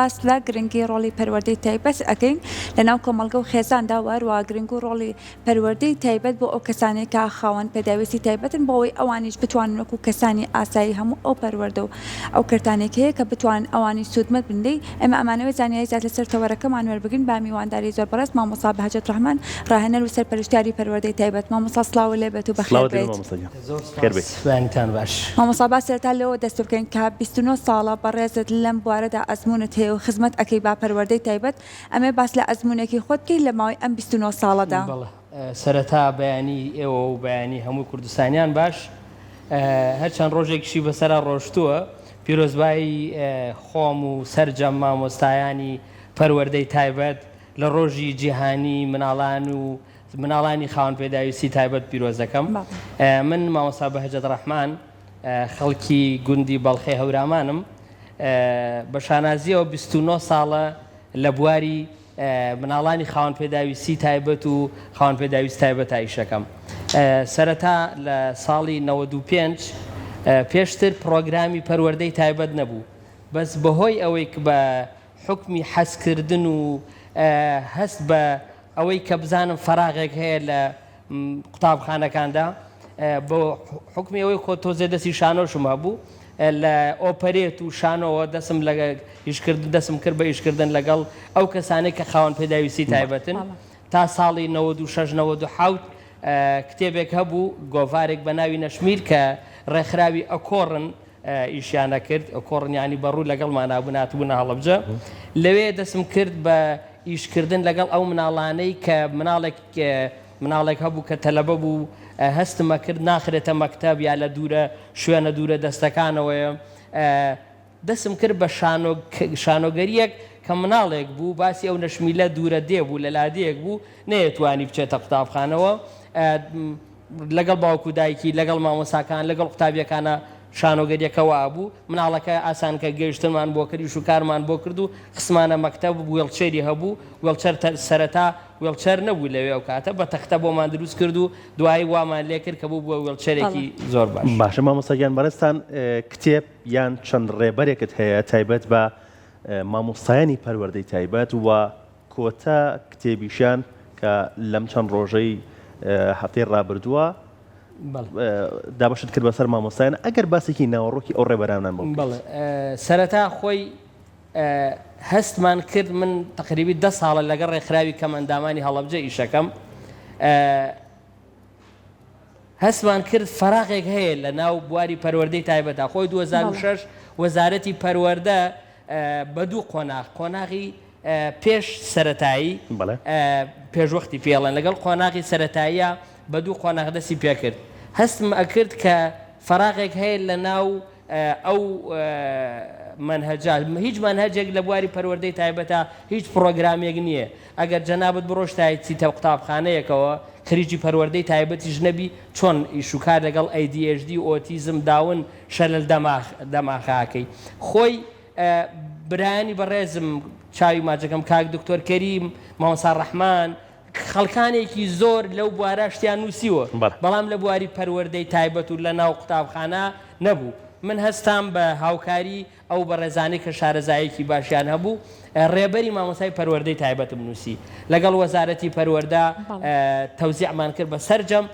باس لە گرنگی ڕۆڵی پەروەردەی تایبەت ئەکەین لەناو کۆمەڵگە و خێزاندا و هەروەها گرنگ و ڕۆڵی پەروەردەی تایبەت بۆ ئەو کەسانەی کە خاوەن پێداویستی تایبەتن بۆ ئەوەی ئەوانیش بتوانن وەکو کەسانی ئاسایی هەموو ئەو پەروەردە و ئەو کەرتانەی کە هەیە کە بتوانن ئەوانیش سوودمەند بن لێی. ئێمە ئەمانەوێت زانیاری زیاتر لەسەر تەوەرەکەمان وەربگرین با میوانداری زۆر بەڕێز مامۆستا بەهجەت ڕەحمان ڕاهێنەر و سەرپەرشتیاری پەروەردەی تایبەت. مامۆستا سڵاوت لێ بێت و بەخێر سڵاوت لێ بێیت. مامۆستا گیان. زۆر خێر سوپاس بێیت. بەیانیتان باش. مامۆستا با سەرەتا لەوە دەست پێ بکەین کە 29 ساڵە بەڕێزت لەم بوارەدا ئەزموونت هەیە و خزمەت ئەکەی با پەروەردەی تایبەت، ئەمەوێ باس لە ئەزموونێکی خۆت بکەیت لە ماوەی ئەم 29 ساڵەدا. بەڵێ سەرەتا بەیانی ئێوە و بەیانی هەموو کوردستانیان باش. هەر چەند ڕۆژێکیشی بەسەرا ڕۆشتووە، پیرۆزبایی خۆم و سەرجەم مامۆستایانی پەروەردەی تایبەت لە ڕۆژی جیهانی مناڵان و مناڵانی خاوەن پێداویستی تایبەت پیرۆز دەکەم. من مامۆستا بەهجەت ڕەحمان خەڵکی گوندی بەڵخەی هەورامانم. بە شانازییەوە 29 ساڵە لە بواری مناڵانی خاوەن پێداویستی تایبەت و خاوەن پێداویست تایبەتە ئیشەکەم. سەرەتا لە ساڵی 95 پێشتر پڕۆگرامی پەروەردەی تایبەت نەبوو، بەس بەهۆی ئەوەی بە حوکمی حەزکردن و هەست بە ئەوەی کە بزانم فەراغێک هەیە لە قوتابخانەکاندا بۆ حوکمی ئەوەی خۆ تۆزێ دەستی شانۆشم هەبوو لە ئۆپەرێت و شانۆوە دەسم لە ئیشکردن دەسم کرد بە ئیشکردن لەگەڵ ئەو کەسانەی کە خاوەن پێداویستی تایبەتن تا ساڵی 96 97 کتێبێک هەبوو گۆڤارێک بە ناوی نەشمیر کە ڕێکخراوی ئەکۆڕن ئیشیان ئەکرد، کۆڕن یانی بەڕوو لەگەڵمانا بوون هاتبوونە هەڵەبجە. لەوێ دەستم کرد بە ئیشکردن لەگەڵ ئەو مناڵانەی کە مناڵێک مناڵێک هەبوو کە تەلەبە بوو هەستم ئەکرد ناخرێتە مەکتەب یا لە دوورە شوێنە دوورە دەستەکانەوەیە. دەستم کرد بە شانۆ شانۆگەرییەک کە مناڵێک بوو باسی ئەو نەشمیلە دوورە دێ بوو لە لادێیەک بوو نەیەتوانی بچێتە قوتابخانەوە. لەگەڵ باوک و دایکی، لەگەڵ مامۆستاکان، لەگەڵ قوتابییەکانا شانۆگەرییەکە وابوو، مناڵەکە ئاسان کە گەیشتنمان بۆ کرد، ئیش و کارمان بۆ کرد و خستمانە مەکتەب، وێڵچێری هەبوو، وێڵچەر سەرەتا وێڵچەر نەبوو لەوێ ئەو کاتە، بە تەختە بۆمان دروست کرد و دوایی وامان لێ کرد کە بووبووە وێڵچەرێکی زۆر باش. باشە مامۆستا گیان بەڕێزتان کتێب یان چەند ڕێبەرێکت هەیە تایبەت بە مامۆستایانی پەروەردەی تایبەت و کۆتا کتێبیشیان کە لەم چەند ڕۆژەی هەفتەی ڕابردووە دابەشت کرد بەسەر مامۆستایان ئەگەر باسێکی ناوەڕۆکی ئەو ڕێبەرانان بۆ بەڵێ سەرەتا خۆی هەستمان کرد من تقریبی دە ساڵە لەگەڵ ڕێکخراوی کەمئەندامانی هەڵەبجە ئیشەکەم هەستمان کرد فەراغێک هەیە لە ناو بواری پەروەردەی تایبەتدا، خۆی 2006 وەزارەتی پەروەردە بە دوو قۆناغ، قۆناغی پێش سەرەتایی، پێشوەختی پێڵێن، لەگەڵ قۆناغی سەرەتاییە بە دوو قۆناغ دەستی پێکرد. هەستم ئەکرد کە فەراغێک هەیە لە ناو ئەو مەنهەجە، هیچ مەنهەجێک لە بواری پەروەردەی تایبەتا هیچ پڕۆگرامێک نییە. ئەگەر جەنابت بڕۆشتایتیتە قوتابخانەیەکەوە خریکی پەروەردەی تایبەتیش نەبی چۆن ئیش و کار لەگەڵ ADHD ئۆتیزم داون شەلەل دەماخ دەماخاکەی خۆی برایانی بەڕێزم چاوی ماچەکەم کاک دکتۆر کەریم مامۆستا ڕەحمان خەڵکانێکی زۆر لەو بوارە شتیان نووسیوە بەڵام لە بواری پەروەردەی تایبەت و لە ناو قوتابخانە نەبوو من هەستام بە هاوکاری ئەو بەڕێزانەی کە شارەزاییەکی باشیان هەبوو، ڕێبەری مامۆستای پەروەردەی تایبەتم نووسی. لەگەڵ وەزارەتی پەروەردە تەوزیعمان کرد بە سەرجەم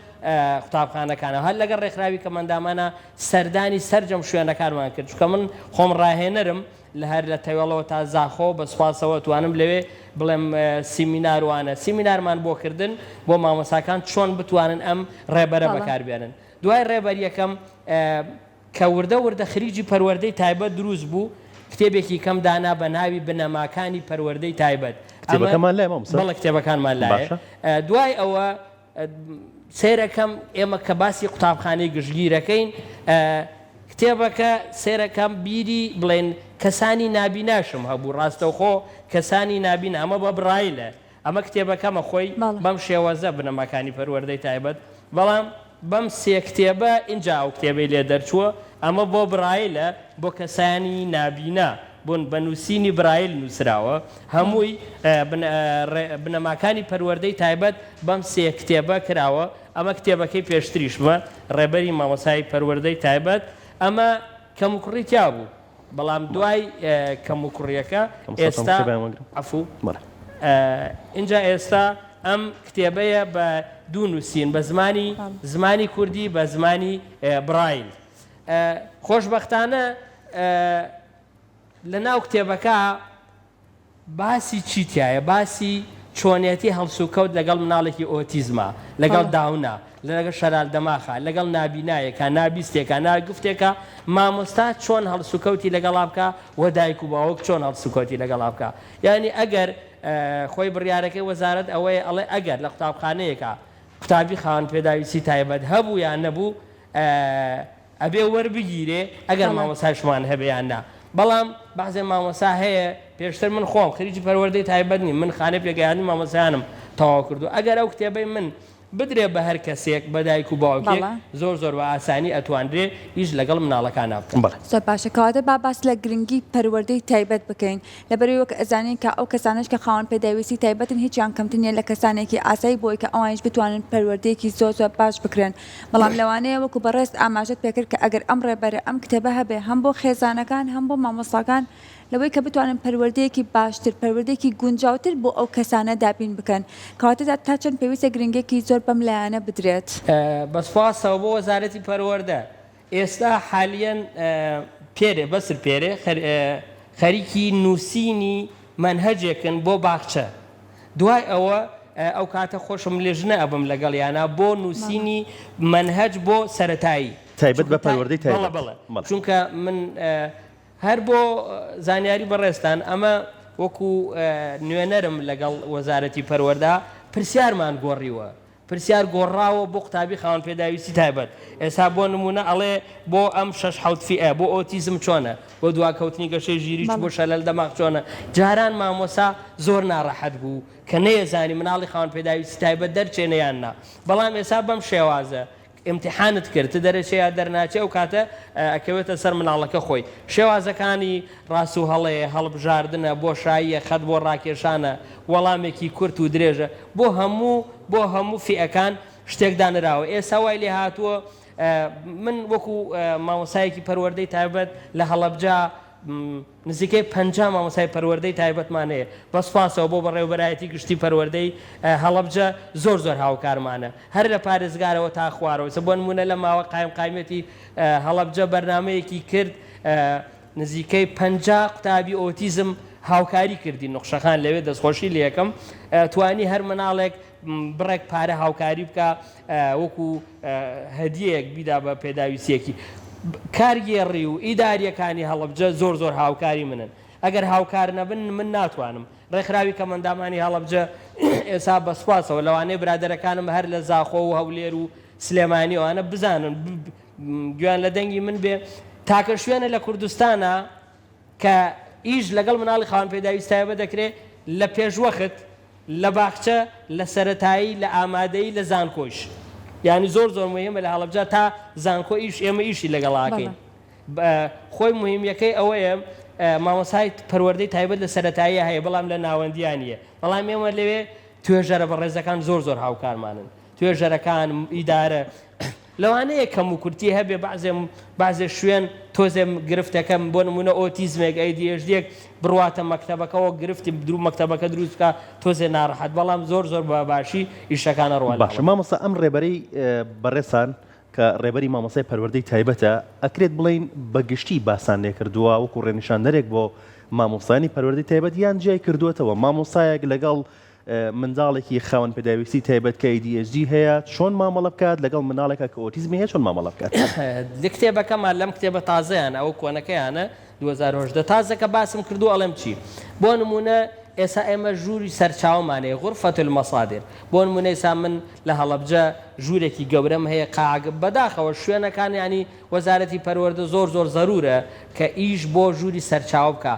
قوتابخانەکانەوە. هەر لەگەڵ ڕێکخراوی کەمئەندامانە سەردانی سەرجەم شوێنەکانمان کرد. چونکە من خۆم ڕاهێنەرم لە هەر لە تەوێڵەوە تا زاخۆ، بە سوپاسەوە توانم لەوێ بڵێم سیمینار وانە. سیمینارمان بۆ کردن بۆ مامۆستاکان چۆن بتوانن ئەم ڕێبەرە بەکاربێنن. دوای ڕێبەرییەکەم کە وردە وردە خریجی پەروەردەی تایبەت دروست بوو، کتێبێکی کەم دانا بە ناوی بنەماکانی پەروەردەی تایبەت. ئەمە کتێبەکەمان لایە مامۆستا؟ بەڵێ کتێبەکانمان لایە. باشە. دوای ئەوە سەیرەکەم ئێمە کە باسی قوتابخانەی گشتگیرەکەین، کتێبەکە سەیرەکەم بیری بڵێن کەسانی نابیناشم هەبوو، ڕاستەوخۆ کەسانی نابینا، ئەمە بە بڕایلە، ئەمە کتێبەکەمە خۆی بەم شێوەزە بنەماکانی پەروەردەی تایبەت بەڵام بەم سێ کتێبە ئینجا ئەو کتێبەی لێ دەرچووە ئەمە بۆ برایلە بۆ کەسانی نابینا بوون بە نووسینی برایل نووسراوە هەمووی بنەماکانی پەروەردەی تایبەت بەم سێ کتێبە کراوە ئەمە کتێبەکەی پێشتریشمە ڕێبەری مامۆستای پەروەردەی تایبەت ئەمە کەموکوڕی تیا بوو. بەڵام دوای کەموکوڕیەکە ئێستا عەفو ئینجا ئێستا ئەم کتێبەیە بە دوو نووسین بە زمانی زمانی کوردی بە زمانی بڕایل خۆشبەختانە لە ناو کتێبەکە باسی چی تیایە؟ باسی چۆنێتی هەڵسوکەوت لەگەڵ مناڵێکی ئۆتیزما، لەگەڵ داونا، لەگەڵ شەلال دەماخا، لەگەڵ نابینایەکا، نابیستێکا، ناگفتێکا، مامۆستا چۆن هەڵسوکەوتی لەگەڵا بکا و دایک و باوک چۆن هەڵسوکەوتی لەگەڵا بکا. یانی ئەگەر خۆی بڕیارەکەی وەزارەت ئەوەیە ئەڵێ ئەگەر لە قوتابخانەیەکا قوتابی خاوەن پێداویستی تایبەت هەبوو یان نەبوو ئەبێ وەربگیرێ ئەگەر مامۆستایشمان هەبێ یان نا بەڵام بەعزێ مامۆستا هەیە پێشتر من خۆم خەریکی پەروەردەی تایبەت نیم من خانەی پێگەیاندنی مامۆستایانم تەواو کردووە ئەگەر ئەو کتێبەی من بدرێ بە هەر کەسێک بە دایک و باوکێک زۆر زۆر بە ئاسانی ئەتوانرێ ئیش لەگەڵ مناڵەکانا بکا. زۆر باشە کەواتە با باس لە گرنگی پەروەردەی تایبەت بکەین لەبەرئەوەی وەک ئەزانین کە ئەو کەسانەش کە خاوەن پێداویستی تایبەتن هیچیان کەمتر نیە لە کەسانێکی ئاسایی بۆی کە ئەوانیش بتوانن پەروەردەیەکی زۆر زۆر باش بکرێن بەڵام لەوانەیە وەکو بەڕێزت ئاماژەت پێکرد کە ئەگەر ئەم ڕێبەرە ئەم کتێبە هەبێ هەم بۆ خێزانەکان هەم بۆ مامۆستاکان لەوەی کە بتوانن پەروەردەیەکی باشتر پەروەردەیەکی گونجاوتر بۆ ئەو کەسانە دابین بکەن کەواتە تا چەند پێویستە گرنگیەکی زۆر بەم لایەنە بدرێت؟ بە سوپاسەوە بۆ وەزارەتی پەروەردە ئێستا حالیەن پێرێ بەسر پێرێ خەریکی نووسینی مەنهەجێکن بۆ باخچە دوای ئەوە ئەو کاتە خۆشم لێژنە ئەبم لەگەڵیانا بۆ نووسینی مەنهەج بۆ سەرەتایی تایبەت بە پەروەردەی تایبەت. بەڵێ بەڵێ چونکە من هەر بۆ زانیاری بەڕێزتان ئەمە وەکو نوێنەرم لەگەڵ وەزارەتی پەروەردە پرسیارمان گۆڕیوە پرسیار گۆڕراوە بۆ قوتابی خاوەن پێداویستی تایبەت، ئێستا بۆ نموونە ئەڵێ بۆ ئەم شەش حەوت فیئە، بۆ ئۆتیزم چۆنە، بۆ دواکەوتنی گەشەی ژیریی بۆ شەلەل دەماغ چۆنە، جاران مامۆستا زۆر ناڕەحەت بوو کە نەیەزانی مناڵی خاوەن پێداویستی تایبەت دەرچێنێ یان نا، بەڵام ئێستا بەم شێوازە ئیمتیحانت کرد چ دەرەچێ یا دەرناچێ ئەو کاتە ئەکەوێتە سەر مناڵەکە خۆی. شێوازەکانی ڕاست و هەڵەیە، هەڵبژاردنە، بۆشاییە، خەت بۆ ڕاکێشانە، وەڵامێکی کورت و درێژە. بۆ هەموو بۆ هەموو فیئەکان شتێک دانراوە. ئێستا وای لێ هاتووە من وەکو مامۆستایەکی پەروەردەی تایبەت لە هەڵەبجە نزیکەی 50 مامۆستای پەروەردەی تایبەتمان هەیە، بە سوپاسەوە بۆ بەڕێوەبەرایەتی گشتی پەروەردەی هەڵەبجە زۆر زۆر هاوکارمانە هەر لە پارێزگارەوە تا خوارەوە، ئێستا بۆ نموونە لە ماوە قایمقامیەتی هەڵەبجە بەرنامەیەکی کرد نزیکەی 50 قوتابی ئۆتیزم هاوکاری کردین، نوخشەخان لەوێ دەستخۆشی لێکەم توانی هەر مناڵێک بڕێک پارە هاوکاری بکا وەکو هەدیەیەک بیدا بە پێداویستیەکی. کارگێڕی و ئیداریەکانی هەڵەبجە زۆر زۆر هاوکاری منن. ئەگەر هاوکار نەبن من ناتوانم. ڕێکخراوی کەمئەندامانی هەڵەبجە ئێستا بە سوپاسەوە لەوانەیە برادەرەکانم هەر لە زاخۆ و هەولێر و سلێمانی ئەوانە بزانن گوێیان لە دەنگی من بێ تاکە شوێنە لە کوردستانا کە ئیش لەگەڵ مناڵی خاوەن پێداویست تایبەت دەکرێ لە پێشوەخت لە باخچە لە سەرەتایی لە ئامادەیی لە زانکۆیش یانی زۆر زۆر موهیمە لە هەڵەبجە تا زانکۆ ئیش ئێمە ئیشی لەگەڵا ئەکەین خۆی موهیمیەکەی ئەوەیە مامۆستای پەروەردەی تایبەت لە سەرەتاییە هەیە بەڵام لە ناوەندیا نییە بەڵام ئێمە لەوێ توێژەرە بەڕێزەکان زۆر زۆر هاوکارمانن توێژەرەکان ئیدارە لەوانەیە کەموکورتی هەبێ بەعزێ بەعزێ شوێن تۆزێ گرفتەکە بۆ نموونە ئۆتیزمێک ADHD ێک بڕواتە مەکتەبەکەوە گرفتی درو مەکتەبەکە دروست بکا تۆزێ ناڕەحەت بەڵام زۆر زۆر بە باشی ئیشەکان ئەڕوا لە باشە مامۆستا ئەم ڕێبەرەی بەڕێزتان کە ڕێبەری مامۆستای پەروەردەی تایبەتە ئەکرێت بڵێین بە گشتی باستان لێکردووە وەکو ڕێنیشاندەرێک بۆ مامۆستایانی پەروەردەی تایبەت یان جیای کردووەتەوە مامۆستایەک لەگەڵ منداڵێکی خاوەن پێداویستی تایبەت کە ADHD هەیە چۆن مامەڵە بکات لەگەڵ منداڵێکا کە ئۆتیزمی هەیە چۆن مامەڵە بکات؟ لە کتێبەکەمان لەم کتێبە تازەیانە ئەوە کۆنەکەیانە 2018 تازەکە باسم کردووە ئەڵێم چی بۆ نموونە ئێستا ئێمە ژووری سەرچاوەمان هەیە غرفة المصادر بۆ نموونە ئێستا من لە هەڵەبجە ژوورێکی گەورەم هەیە قاعەکە بەداخەوە شوێنەکان یانی وەزارەتی پەروەردە زۆر زۆر زەروورە کە ئیش بۆ ژووری سەرچاوە بکا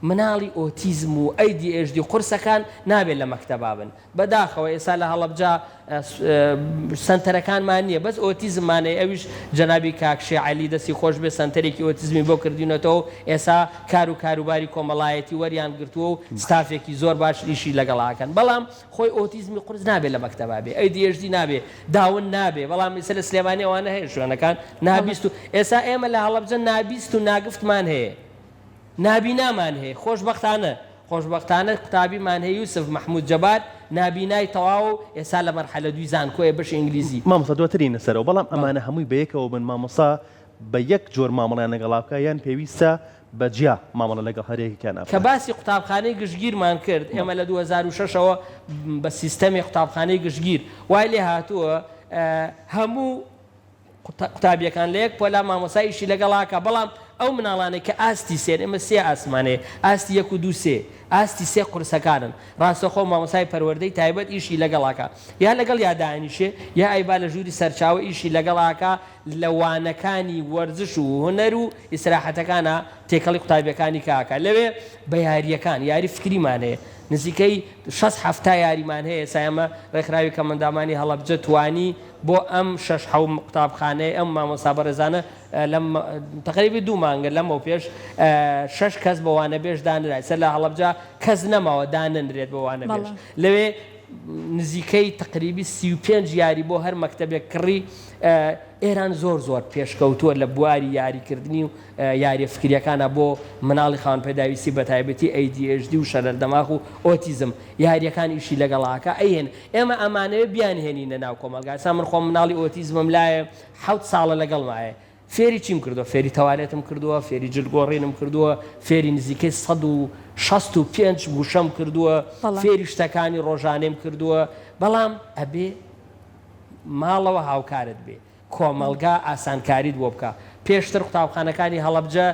مناڵی ئۆتیزم و ADHD قورسەکان نابێت لە مەکتەبا بن بەداخەوە ئێستا لە هەڵەبجە سەنتەرەکانمان نییە بەس ئۆتیزممان هەیە ئەویش جەنابی کاک شێ عەلی دەستی خۆش بێت سەنتەرێکی ئۆتیزمی بۆ کردوینەتەوە و ئێستا کار و کاروباری کۆمەڵایەتی وەریان گرتووە و ستافێکی زۆر باش ئیشی لەگەڵ ئەکەن بەڵام خۆی ئۆتیزمی قورس نابێت لە مەکتەبا بێ ADHD نابێ داون نابێ بەڵام ئێستا لە سلێمانی ئەوانە هەیە شوێنەکان نابیست و ئێستا ئێمە لە هەڵەبجە نابیست و ناگفتمان هەیە. نابینامان هەیە خۆشبەختانە خۆشبەختانە قوتابیمان هەیە یوسف مەحمود جەبار نابینای تەواوە و ئێستا لە مەرحەلە دووی زانکۆیە بەشی ئینگلیزی. مامۆستا دواتر یەینە سەرەوە بەڵام بەڵێ. ئەمانە هەمووی بەیەکەوە بن مامۆستا بە یەک جۆر مامەڵەیان لەگەڵا بکا یان پێویستە بە جیا مامەڵە لەگەڵ هەر یەکێکیانا کە بکا؟ باسی قوتابخانەی گشتگیرمان کرد ئێمە لە 2006 ەوە بە سیستەمی قوتابخانەی گشتگیر وای لێ هاتووە هەموو قوتابیەکان لە یەک پۆلا مامۆستا ئیشی لەگەڵا ئەکا بەڵام ئەو مناڵانەی کە ئاستی سێن ئێمە سێ ئاستمان هەیە ئاستی یەک و دوو سێ ئاستی سێ قورسەکانن ڕاستەخۆ مامۆستای پەروەردەی تایبەت ئیشی لەگەڵ ئەکا یا لەگەڵ یا دائەنیشێ یا ئەیبا لە ژووری سەرچاوە ئیشی لەگەڵ ئەکا لە وانەکانی وەرزش و هونەر و ئیسراحەتەکانا تێکەڵی قوتابیەکانی کە ئەکا لەوێ بە یاریەکان یاری فکریمان هەیە نزیکەی شەست حەفتا یاریمان هەیە ئێستا ئێمە ڕێکخراوی کەمئەندامانی هەڵەبجە توانی بۆ ئەم شەش حەو قوتابخانەی ئەم مامۆستا بەڕێزانە لەم تەقریبی دوو مانگە لەمەو پێش شەش کەس بە وانەبێژ دانرا ئێستا لە هەڵەبجە کەس نەماوە دانەنرێت بە وانەبێژ لەوێ نزیکەی تەقریبی 35 یاری بۆ هەر مەکتەبێک کڕی ئێران زۆر زۆر پێشکەوتووە لە بواری یاریکردنی و یاریە فکریەکانە بۆ مناڵی خاوەن پێداویستی بەتایبەتی ADHD و شەلەل دەماغ و ئۆتیزم یاریەکان ئیشی لەگەڵاکە ئەیهێن ئێمە ئەمانەوێ بیانهێنینە ناو کۆمەڵگا ئێستا من خۆم مناڵی ئۆتیزمم لایە حەوت ساڵە لەگەڵمایە فێری چیم کردووە فێری تەوالێتم کردووە فێری جل گۆڕینم کردووە فێری نزیکەی 165 وشەم کردووە فێری شتەکانی ڕۆژانەیم کردووە بەڵام ئەبێ ماڵەوە هاوکارت بێ کۆمەڵگا ئاسانکاریت بۆ بکا پێشتر قوتابخانەکانی هەڵەبجە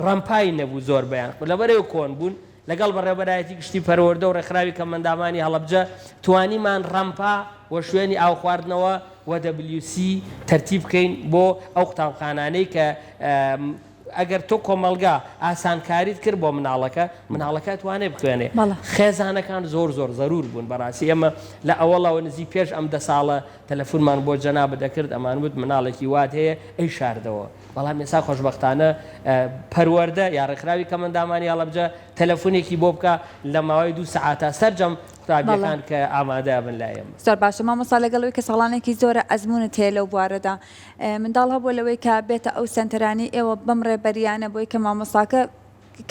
ڕەمپای نەبوو زۆربەیان لەبەرئەوەی کۆن بوون لەگەڵ بەڕێوەبەرایەتی گشتی پەروەردە و ڕێکخراوی کەمئەندامانی هەڵەبجە توانیمان ڕەمپا و شوێنی ئاو خواردنەوە و WC تەرتیب بکەین بۆ ئەو قوتابخانانەی کە ئەگەر تۆ کۆمەڵگا ئاسانکاریت کرد بۆ مناڵەکە مناڵەکە ئەتوانێ بخوێنێ خێزانەکان زۆر زۆر زەرور بوون بەڕاستی ئێمە لە ئەوەڵەوە نزیک پێش ئەم دە ساڵە تەلەفونمان بۆ جەنابت ئەکرد ئەمان وت مناڵێکی وات هەیە ئەی شاردەوە بەڵام ئێستا خۆشبەختانە پەروەردە یا ڕێکخراوی کەمەندامانی هەڵەبجە تەلەفونێکی بۆ بکە لە ماوەی دوو سەعاتا سەرجەم قوتابیەکان کە ئامادە بن لای ئێمە. زۆر باشە مامۆستا لەگەڵ ئەوەی کە ساڵانێکی زۆرە ئەزموونت هەیە لەو بوارەدا منداڵ هەبووە لەوەی کە بێتە ئەو سەنتەرانەی ئێوە بەم ڕێبەریانە بۆی کە مامۆستاکە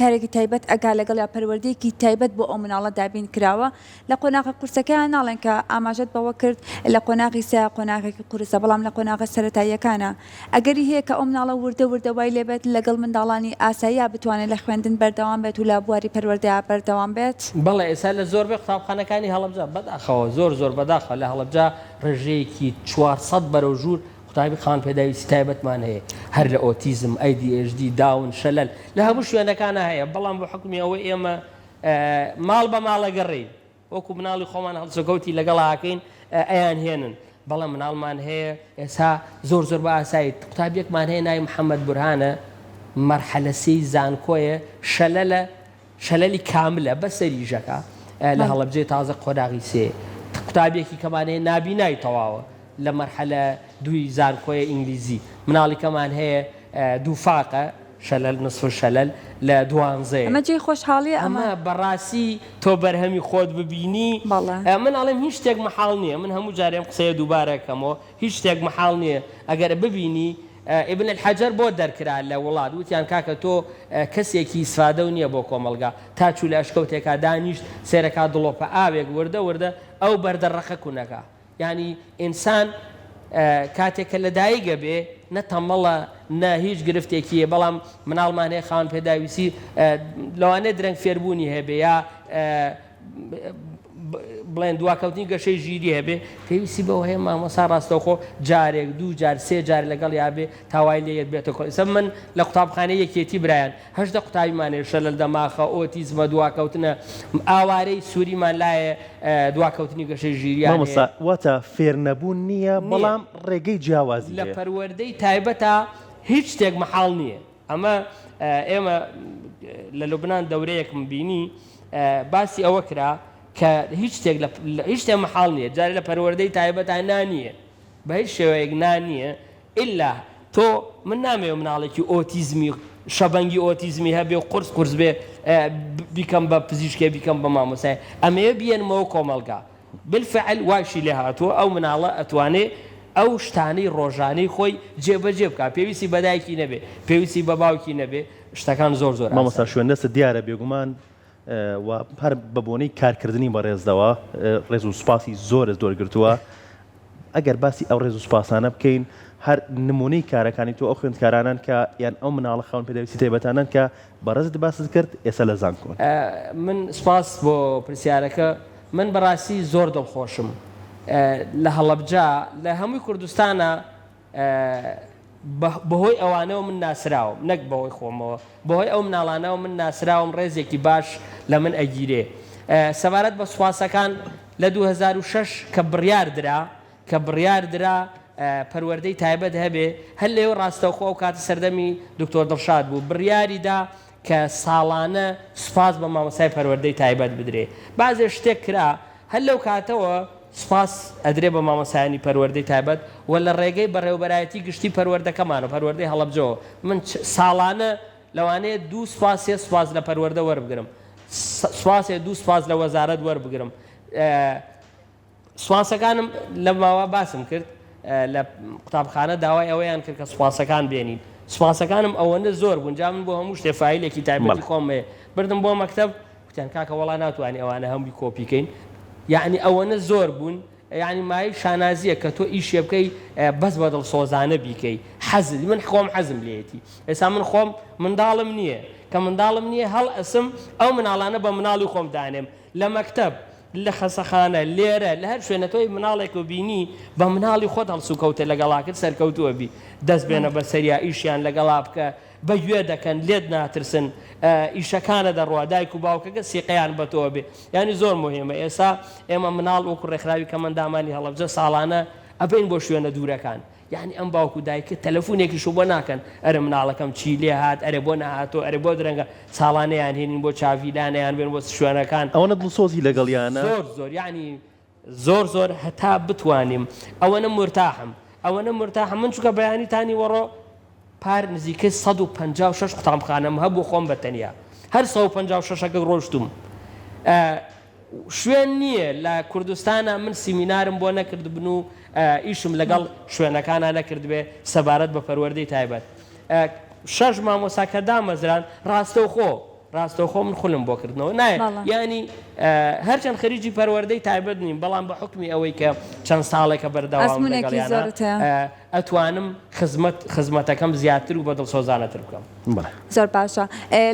کارێکی تایبەت ئەکا لەگەڵ یا پەروەردەیەکی تایبەت بۆ ئەو مناڵە دابین کراوە لە قۆناغە قورسەکەیان ناڵێن کە ئاماژەت بەوە کرد لە قۆناغی سێ قۆناغێکی قورسە بەڵام لە قۆناغە سەرەتاییەکانە ئەگەری هەیە کە ئەو مناڵە وردە وردە وای لێبێت لەگەڵ منداڵانی ئاساییا بتوانێت لە خوێندن بەردەوام بێت و لە بواری پەروەردەیا بەردەوام بێت؟ بەڵێ ئێستا لە زۆربەی قوتابخانەکانی هەڵەبجە بەداخەوە زۆر زۆر بەداخەوە لە هەڵەبجە ڕێژەیەکی 400 بەرەو ژوور قوتابی خاوەن پێداویستی تایبەتمان هەیە هەر لە ئۆتیزم، ADHD، داون، شەلەل لە هەموو شوێنەکانا هەیە بەڵام بە حوکمی ئەوەی ئێمە ماڵ بە ماڵ ئەگەڕێین وەکو مناڵی خۆمان هەڵسوکەوتی لەگەڵا ئەکەین ئەیانهێنن بەڵام مناڵمان هەیە ئێستا زۆر زۆر بە ئاسایی قوتابیەکمان هەیە ناوی محەممەد بورهانە مەرحەلە سێی زانکۆیە شەلەلە شەلەلی کاملە بەسەری ژەکە لە هەڵەبجەی تازە قۆناغی سێ قوتابیەکی کەمان هەیە نابینای تەواوە لە مەرحەلە دووی زانکۆیە ئینگلیزی مناڵی کەمان هەیە دووفاقە شەلەل نصف شەلەل لە دوانزەیە. ئەمە جێی خۆشحاڵیە ئەمە. ئەمە بەڕاستی تۆ بەرهەمی خۆت ببینی بەڵێ. من ئەڵێم هیچ شتێک مەحاڵ نیە من هەموو جارێ ئەم قسەیە دووبارە ئەکەمەوە هیچ شتێک مەحاڵ نیە ئەگەر ببینی ابن الحجر بۆ دەرکرا لە وڵات وتیان کاکە تۆ کەسێکی ئیسفادەو نیە بۆ کۆمەڵگا تا چوو لە ئەشکەوتێکا دانیشت سەیرەکا دڵۆپە ئاوێک وردە وردە ئەو بەردە ڕەقە کونەکا یانی ئینسان کاتێک کە لەدایک ئەبێ نە تەمەڵە نە هیچ گرفتێکی هەیە بەڵام مناڵمان هەیە خاوەن پێداویستی لەوانەیە درەنگ فێربوونی هەبێ یا بڵێن دواکەوتنی گەشەی ژیری هەبێ پێویستی بەوە هەیە مامۆسا ڕاستەوخۆ جارێک دوو جار سێ جار لەگەڵ یابێ تا وای لێ بێتە کۆ ئێستا من لە قوتابخانەی یەکێتی برایان 18 قوتابیمان هەیە شەلەل دەماخە ئۆتیزمە دواکەوتنە ئاوارەی سووریمان لایە دواکەوتنی گەشەی ژیریان هەیە. مامۆستا واتە فێرنەبوون نییە نییە. بەڵام ڕێگەی جیاوازی لە هەیە. پەروەردەی تایبەتا هیچ شتێک مەحاڵ نییە ئەمە ئێمە لە لوبنان دەورەیەکم بینی باسی ئەوە کرا کە هیچ شتێک لە هیچ شتێک مەحاڵ نییە جارێ لە پەروەردەی تایبەتا نا نییە بە هیچ شێوەیەک نا نییە ئیلا تۆ من نامەوێ مناڵێکی ئۆتیزمی شەبەنگی ئۆتیزمی هەبێ و قورس قورس بێ بیکەم بە پزیشکێ بیکەم بە مامۆسای ئەمەوێ بیێنمەوە کۆمەڵگا بالفعل وایشی لێ هاتووە ئەو مناڵە ئەتوانێ. ئەو شتانەی ڕۆژانەی خۆی جێبەجێ بکا پێویستی بە دایکی نەبێ پێویستی بە باوکی نەبێ شتەکان زۆر زۆر مامۆستا ئاسانن. شوێن دەستت دیارە بێگومان و هەر بە بۆنەی کارکردنی بەڕێزتەوە ڕێز و سوپاسی زۆرت وەرگرتووە ئەگەر باسی ئەو ڕێز و سوپاسانە بکەین هەر نمونەی کارەکانی تۆ ئەو خوێندکارانەن کە یان ئەو مناڵە خاوەن پێداویستی تایبەتانەن کە بەڕێزت باست کرد ئێستا لە زانکۆن. من سوپاس بۆ پرسیارەکە من بەڕاستی زۆر دڵخۆشم لە هەڵەبجە لە هەمووی کوردستانا بەهۆی ئەوانەوە من ناسراوم نەک بەهۆی خۆمەوە بەهۆی ئەو مناڵانەوە من ناسراوم ڕێزێکی باش لە من ئەگیرێ سەبارەت بە سوپاسەکان لە 2006 کە بڕیار درا کە بڕیار درا پەروەردەی تایبەت هەبێ هەر لێوە ڕاستەوخۆ ئەو کاتە سەردەمی دکتۆر دڵشاد بوو بڕیاری دا کە ساڵانە سوپاس بە مامۆستای پەروەردەی تایبەت بدرێ بازێ شتێک کرا هەر لەو کاتەوە سوپاس ئەدرێ بە مامۆستایانی پەروەردەی تایبەت و لە ڕێگەی بەڕێوەبەرایەتی گشتی پەروەردەکەمانەوە پەروەردەی هەڵەبجەوە من ساڵانە لەوانەیە دوو سوپاس سێ سوپاس لە پەروەردە وەربگرم سوپاسێ دوو سوپاس لە وەزارەت وەربگرم سوپاسەکانم لە ماوە باسم کرد لە قوتابخانە داوای ئەوەیان کرد کە سوپاسەکان بێنین سوپاسەکانم ئەوەندە زۆر بوون جا من بۆ هەموو شتێ فایلێکی تایبەتی خۆم هەیە بردم بۆ مەکتەب وتیان کاکە وەڵا ناتوانی ئەوانە هەمووی کۆپی کەین یعنی ئەوەنە زۆر بوون یعنی مایەی شانازیە کە تۆ ئیشێ بکەی بەس بە دڵسۆزانە بیکەی حەز من خۆم حەزم لێیەتی ئێستا من خۆم منداڵم نییە کە منداڵم نییە هەڵ ئەسم ئەو مناڵانە بە مناڵی خۆم دانێم لە مەکتەب لە خەسەخانە لێرە لە هەر شوێنە تۆی مناڵێکو بینی بە مناڵی خۆت هەڵسوکەوتت لەگەڵا کرد سەرکەوتووە بی دەست بێنە بەسەریا ئیشیان لەگەڵا بکە بە گوێ دەکەن لێت ناترسن ئیشەکانە دەڕوا دایک و باوکەکە سیقەیان بە تۆ بێ یانی زۆر موهیمە ئێستا ئێمە مناڵ وەکو ڕێکخراوی کەمەندامانی هەڵەبجە ساڵانە ئەبەین بۆ شوێنە دوورەکان یانی ئەم باوک و دایکە تەلەفونێکیشو بۆ ناکەن ئەرێ مناڵەکەم چی لێ هات ئەرێ بۆ نەهاتۆ ئەرێ بۆ درەنگە ساڵانە یان هێنین بۆ چاڤیلانە یان بێن بۆ شوێنەکان. ئەوەنە دڵسۆزی لەگەڵیانە. زۆر زۆر یانی زۆر زۆر هەتا بتوانیم ئەوەنە مورتاحم ئەوەنە مورتاحم من چونکە بەیانی تا نیوەڕۆ پار نزیکەی 156 قوتابخانەم هەبوو خۆم بە تەنیا هەر 156 ەکە ڕۆشتوم شوێن نییە لە کوردستانا من سیمینارم بۆ نەکردبن و ئیشم لەگەڵ شوێنەکانا نەکردبێ سەبارەت بە پەروەردەی تایبەت شەش مامۆستا کە دامەزران ڕاستەوخۆ ڕاستەوخۆ من خولم بۆ کردنەوە نایە یانی هەرچەند خەریکی پەروەردەی تایبەت نیم بەڵام بە حوکمی ئەوەی کە چەند ساڵێکە بەردەوامم لەگەڵیانا ئەتوانم خزمەت خزمەتەکەم زیاتر و بە دڵسۆزانەتر بکەم. زۆر باشە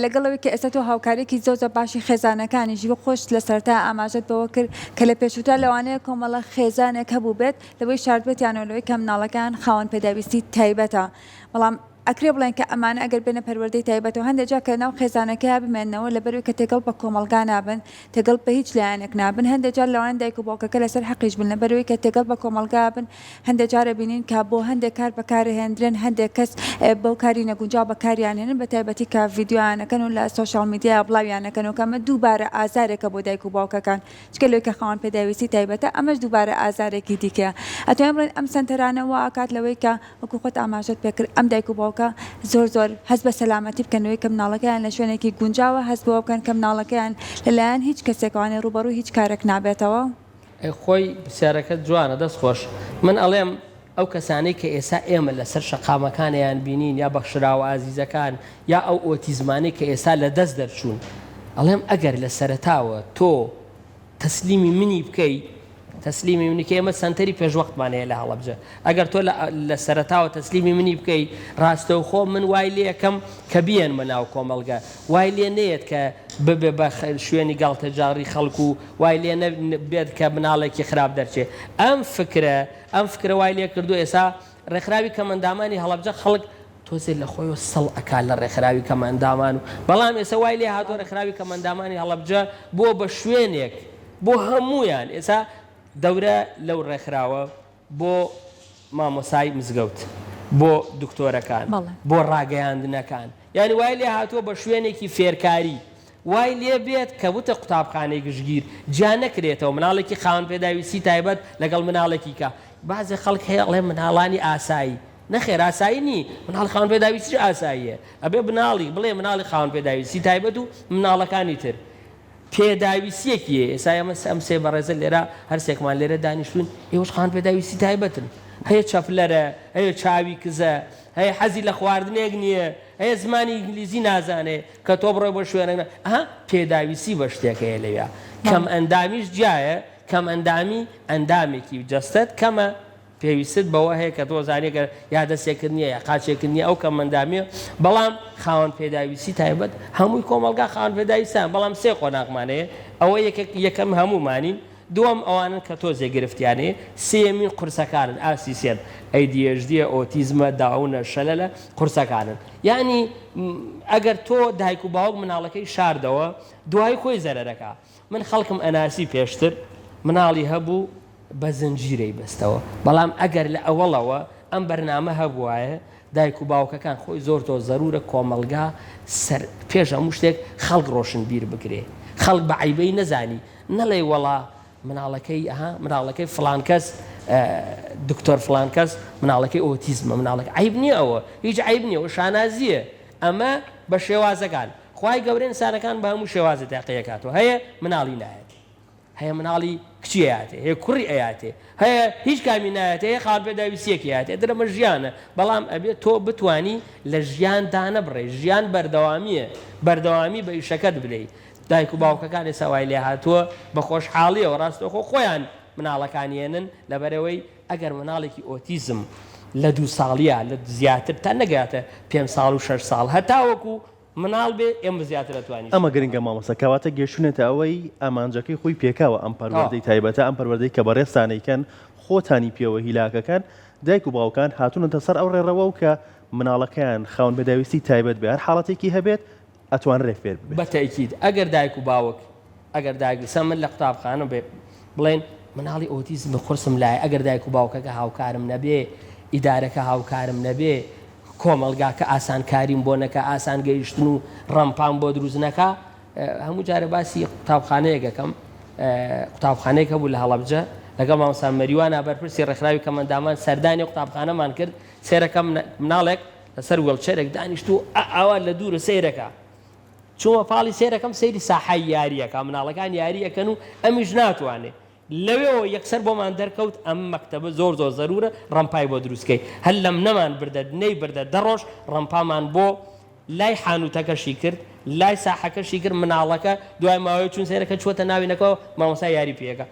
لەگەڵ ئەوەی کە ئێستا تۆ هاوکارێکی زۆر زۆر باشی خێزانەکانیشی وەک خۆشت لە سەرەتا ئاماژەت بەوە کرد کە لە پێشووترا لەوانەیە کۆمەڵە خێزانێک هەبووبێت لەوەی شاردبێتیانەوە لەوەی کە مناڵەکەیان خاوەن پێداویستی تایبەتە بەڵام ئەکرێ بڵێن کە ئەمانە ئەگەر بێنە پەروەردەی تایبەتەوە هەندێک جار کە ناو خێزانەکەیا بمێننەوە لەبەرئەوەی کە تێکەڵ بە کۆمەڵگا نابن تێکەڵ بە هیچ لایەنێک نابن هەندێک جار لەوانەیە دایک و باوکەکە لەسەر حەقیش بن لەبەرئەوەی کە تێکەڵ بە کۆمەڵگا بن هەندێک جار ئەبینین کە بۆ هەندێک کار بەکارهێندرێن هەندێک کەس بەو کاری نەگونجاو بەکاریان هێنن بە تایبەتی کە ڤیدیۆیان ئەکەن و لە social media بڵاویان ئەکەنەوە کە ئەمە دووبارە ئازارێکە بۆ دایک و باوکەکان جگە لەوەی کە خاوەن پێداویستی تایبەتە ئەمەش دووبارە ئازارێکی دیکەیە ئەتوانین بڵێین ئەم سەنتەرانە وا ئەکات لەوەی کە وەکو خۆت ئاماژەت پێکرد ئەم دایک و باوکە زۆر زۆر هەست بە سەلامەتی بکەن لەوەی کە مناڵەکەیان لە شوێنێکی گونجاوە هەست بەوە بکەن کە مناڵەکەیان لەلایەن هیچ کەسێکەوانێ ڕووبەڕووی هیچ کارێک نابێتەوە. ئەی خۆی پرسیارەکەت جوانە دەست خۆش. من ئەڵێم ئەو کەسانەی کە ئێسا ئێمە لەسەر شەقامەکان ئەیان بینین یا بەخشراوە ئازیزەکان یا ئەو ئۆتیزمانەی کە ئێسا لە دەست دەرچوون ئەڵێم ئەگەر لە سەرەتاوە تۆ تەسلیمی منی بکەی تەسلیمی منی کە ئێمە سەنتەری پێشوەختمان هەیە لە هەڵەبجە ئەگەر تۆ لە سەرەتاوە تەسلیمی منی بکەی ڕاستەوخۆ من وای لێ ئەکەم کە بیێنمە ناو کۆمەڵگە وای لێ نەیەت کە ببێ بە شوێنی گاڵتەجاڕی خەڵک و وای لێ بێت کە مناڵێکی خراپ دەرچێ ئەم فکرە ئەم فکرە وای لێ کردووە ئێستا ڕێکخراوی کەمئەندامانی هەڵەبجە خەڵک تۆزێ لە خۆیەوە سڵ ئەکا لە ڕێکخراوی کەمئەندامان و بەڵام ئێستا وای لێ هاتووە ڕێکخراوی کەمئەندامانی هەڵەبجە بووە بە شوێنێک بۆ هەموویان ئێستا دەورە لەو ڕێکخراوە بۆ مامۆسای مزگەوت بۆ دکتۆرەکان بۆ ڕاگەیاندنەکان یانی وای لێ هاتووە بە شوێنێکی فێرکاری وای لێ بێت کە وتە قوتابخانەی گشتگیر جیا نەکرێتەوە مناڵێکی خاوەن پێداویستی تایبەت لەگەڵ مناڵێکی کە بەعزێ خەڵک هەیە ئەڵێ مناڵانی ئاسایی نەخێر ئاسایی نی مناڵی خاوەن پێداویستیش ئاساییە ئەبێ مناڵی بڵێ مناڵی خاوەن پێداویستی تایبەت و مناڵەکانی تر پێداویستیەکی هەیە ئێستا ئێمە ئەم سێ بەڕێزە لێرە هەرسێکمان لێرە دانیشتوین ئێوەش خاوەن پێداویستی تایبەتن. هەیە چەپلەرە، هەیە چاوی کزە، هەیە حەزی لە خواردنێک نییە، هەیە زمانی ئینگلیزی نازانێ، کە تۆ بڕۆی بۆ شوێنێک نا، ئەها پێداویستی بە شتێک هەیە لەویا. کەمئەندامیش جیایە، کەمئەندامی ئەندامێکی جەستەت کەمە، پێویستت بەوە هەیە کە تۆ زانی کە یا دەستێکت نییە یا قاچێکت نییە ئەو کەمئەندامییە، بەڵام خاوەن پێداویستی تایبەت هەمووی کۆمەڵگا خاوەن پێداویستیان، بەڵام سێ قۆناغمان هەیە، ئەوە یەکێک یەکەم هەموومانین، دووەم ئەوانەن کە تۆزێ گرفتیان هەیە، سێیەمین قورسەکانن ئاستی سێن ADHD ە، ئۆتیزمە، داونە، شەلەلە، قورسەکانن. یانی ئەگەر تۆ دایک و باوک مناڵەکەی شاردەوە دوایی خۆی زەرەرەکا. من خەڵکم ئەناسی پێشتر مناڵی هەبوو بە زنجیرەی بەستەوە بەڵام ئەگەر لە ئەوەڵەوە ئەم بەرنامە هەبوایە دایک و باوکەکان خۆی زۆر زۆر زەرورە کۆمەڵگا سەر پێش هەموو شتێک خەڵک ڕۆشنبیر بکرێ خەڵک بە عەیبەی نەزانی نەڵێی وەڵا مناڵەکەی ئەها مناڵەکەی فڵان کەس دکتۆر فڵان کەس مناڵەکەی ئۆتیزمە مناڵەکە عیب نییە ئەوە هیچ عیب نییە و شانازیە ئەمە بە شێوازەکان خوای گەورە ئینسانەکان بە هەموو شێوازە تاقیەکاتەوە هەیە مناڵی نایەت هەیە مناڵی کچی ئەیاتێ هەیە کوڕی ئەیاتێ هەیە هیچ کامی نایەتێ هەیە خاوەن پێداویستیەکی ئەیاتێ درەمە ژیانە بەڵام ئەبێ تۆ بتانی لە ژیان دانەبڕێ ژیان بەردەوامیە بەردەوامی بە ئیشەکەت بدەیت دایک و باوکەکان ئێستا وای لێهاتووە بە خۆشحاڵیەوە ڕاستەوخۆ خۆیان مناڵەکان یەنن لەبەرئەوەی ئەگەر مناڵێکی ئۆتیزم لە دوو ساڵیا لە زیاتر تا نەگاتە پێنج ساڵ و شەش ساڵ هەتاوەکو مناڵ بێ ئێمە زیاتر ئەتوانین ئەمە گرنگە مامۆستا کەواتە گەیشتونەتە ئەوەی ئامانجەکەی خۆی پێکاوە ئەم پەروەردەی تایبەتە ئەم پەروەردەی کە بەڕێزتان ئەیکەن خۆتانی پێوە هیلاکەکەن دایک و باوکان هاتونەتە سەر ئەو ڕێڕەوە و کە مناڵەکەیان خاوەن پێداویستی تایبەت بێ هەر حاڵەتێکی هەبێت ئەتوانرێ فێر ببێت. بە تەئکید ئەگەر دایک و باوک ئەگەر دایک سا من لە قوتابخانە بێ بڵێن مناڵی ئۆتیزمی قورسم لایە ئەگەر دایک و باوکەکە هاوکارم نەبێ ئیدارەکە هاوکارم نەبێ کۆمەڵگاکە ئاسانکاریم بۆ نەکا ئاسان گەیشتن و ڕەمپام بۆ دروست نەکا هەموو جارە باسی قوتابخانەیەک ئەکەم قوتابخانەیەک هەبوو لە هەڵەبجە لەگەڵ مامۆستا مەریوانا بەرپرسی ڕێکخراوی کەمەندامان سەردانی قوتابخانەمان کرد سێرەکەم مناڵێک لەسەر وێڵچێرێک دانیشتوو ئا ئاوا لە دوورە سەیرەکا. چوومە پاڵی سەیرەکەم سەیری ساحەی یارییەکا مناڵەکان یاری ئەکەن و ئەمیش ناتوانێ. لەوێوە یەکسەر بۆمان دەرکەوت ئەم مەکتەبە زۆر زۆر زەروورە ڕەمپای بۆ دروست کەی. هەر لەم نەمان بردە نەیبردە دە ڕۆژ ڕەمپامان بۆ لای حانووتەکەشی کرد لای ساحەکەشی کرد مناڵەکە دوای ماوەیەک چوون سەیرەکە چووەتە ناوینەکەوە مامۆستا یاری پێ ئەکا.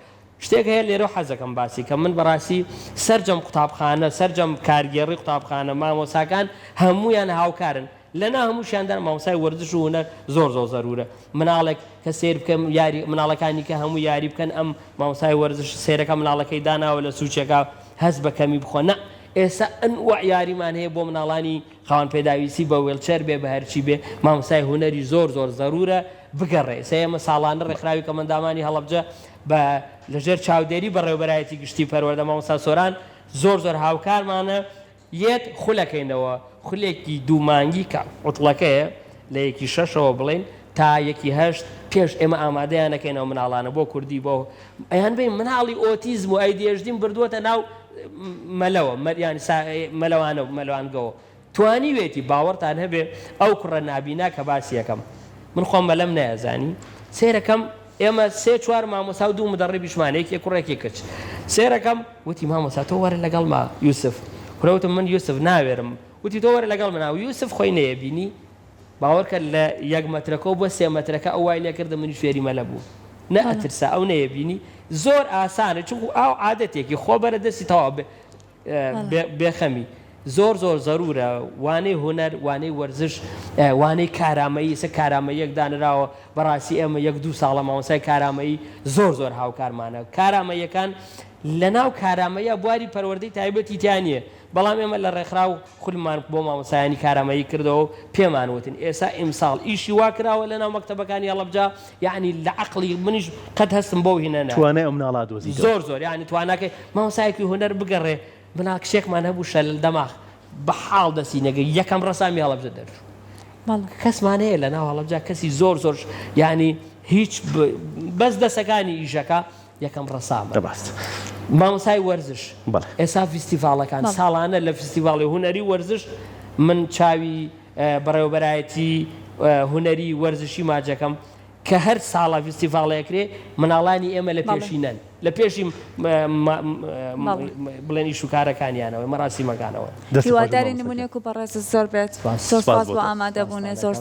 شتێک هەیە لێرەو حەزەکەم باسی کەم من بەڕاستی سەرجەم قوتابخانە سەرجەم کارگێڕی قوتابخانە مامۆساکان هەموویان هاوکارن لەنا هەمووشیاندا مامۆسای وەرزش و هونەر زۆر زۆر زەرورە مناڵێک کە سەیر بکەم یاری مناڵەکانی کە هەموو یاری بکەن ئەم مامۆسای وەرزش سەیرەکە مناڵەکەی داناوە لە سوچێکا هەست بە کەمی بخۆ نا ئێستا ئەنواع یاریمان هەیە بۆ مناڵانی خاوەن پێداویستی بە وێڵچێر بێ بە هەرچی بێ مامۆستای هونەری زۆر زۆر زەرورە بگەڕێ ئێستا ئێمە ساڵانە ڕێکخراوی کەمئەندامانی هەڵەبجە بە لەژێر چاودێری بەڕێوەبەرایەتی گشتی پەروەردە مامۆستا سۆران زۆر زۆر هاوکارمانە یەت خولەکەینەوە خولێکی دوو مانگی کە عوتڵەکەیە لە یەکی شەشەوە بڵێین تا یەکی هەشت پێش ئێمە ئامادەیان ئەکەین ئەو مناڵانە بۆ کوردی بۆ ئەیان بین مناڵی ئۆتیزم و ئەیدیئێچدیم بردووەتە ناو مەلەوە یانی مەلەوانە و مەلوانگەوە توانیوێتی باوەڕتان هەبێ ئەو کوڕە نابینا کە باسی ئەکەم من خۆم مەلەم نەیەزانی سەیرەکەم ئێمە سێ چوار مامۆستا و دوو مدەڕیبیشمان یەکێ کوڕ یەکێ کچ سەیرەکەم وتی مامۆستا تۆ وەرە لەگەڵما یوسف کورە وتم من یوسف ناوێرم وتی تۆ وەرە لەگەڵ منا و یوسف خۆی نەیەبینی باوەڕکە لە یەک مەترەکەوە بۆ سێ مەترەکە ئەو وای لێکردم منیش فێری مەلە بووم نە ئەترسا ئەو نەیەبینی زۆر ئاسانە چونکو ئاو عادەتێکی خۆ بەرە دەستی تەواو بێخەمی زۆر زۆر زەرورە وانەی هونەر وانەی وەرزش وانەی کارامەیی ئێستا کارامەییەک دانراوە بەڕاستی ئێمە یەک دوو ساڵە مامۆستای کارامەیی زۆر زۆر هاوکارمانە کارامەییەکان لەناو کارامەیە بواری پەروەردەی تایبەتی تیا نییە بەڵام ئێمە لە ڕێکخراو خولمان بۆ مامۆستایانی کارامەیی کردەوە و پێمان وتن ئێستا ئیمساڵ ئیشی وا کراوە لەناو مەکتەبەکانی هەڵەبجە یەعنی لە عەقڵی منیش قەت هەستم بەو هینە نەکرد. توانای ئەو مناڵە ئەدۆزیتەوە. زۆر زۆر یەعنی تواناکەی مامۆستایەکی هونەر بگەڕێ مناڵ کچێکمان هەبوو شەلەل دەماغ بە حاڵ دەستی نەگرت یەکەم ڕەسامی هەڵەبجە دەرچوو. بەڵێ. کەسمان هەیە لەناو هەڵەبجە کەسی زۆر زۆر یەعنی هیچ بەس دەسەکانی ئیشەکە یەکەم ڕەسامە. ڕاستە. مامۆستای وەرزش. بەڵێ. ئێستا فیستیڤاڵەکان ساڵانە لە فیستیڤاڵی هونەری و وەرزش من چاوی بەڕێوەبەرایەتی هونەری وەرزشی ماجەکەم کە. کە هەر ساڵە ڤیستیڤاڵێ ئەکرێ مناڵانی ئێمە لە پێشینەن لە پێشی بڵێن ئیش و کارەکانیانەوە مەراسیمەکانەوە. هیوادارین نمونەیەک و بەڕێزت زۆر بێت. زۆر سوپاس بۆ ئامادەبوونت. زۆر.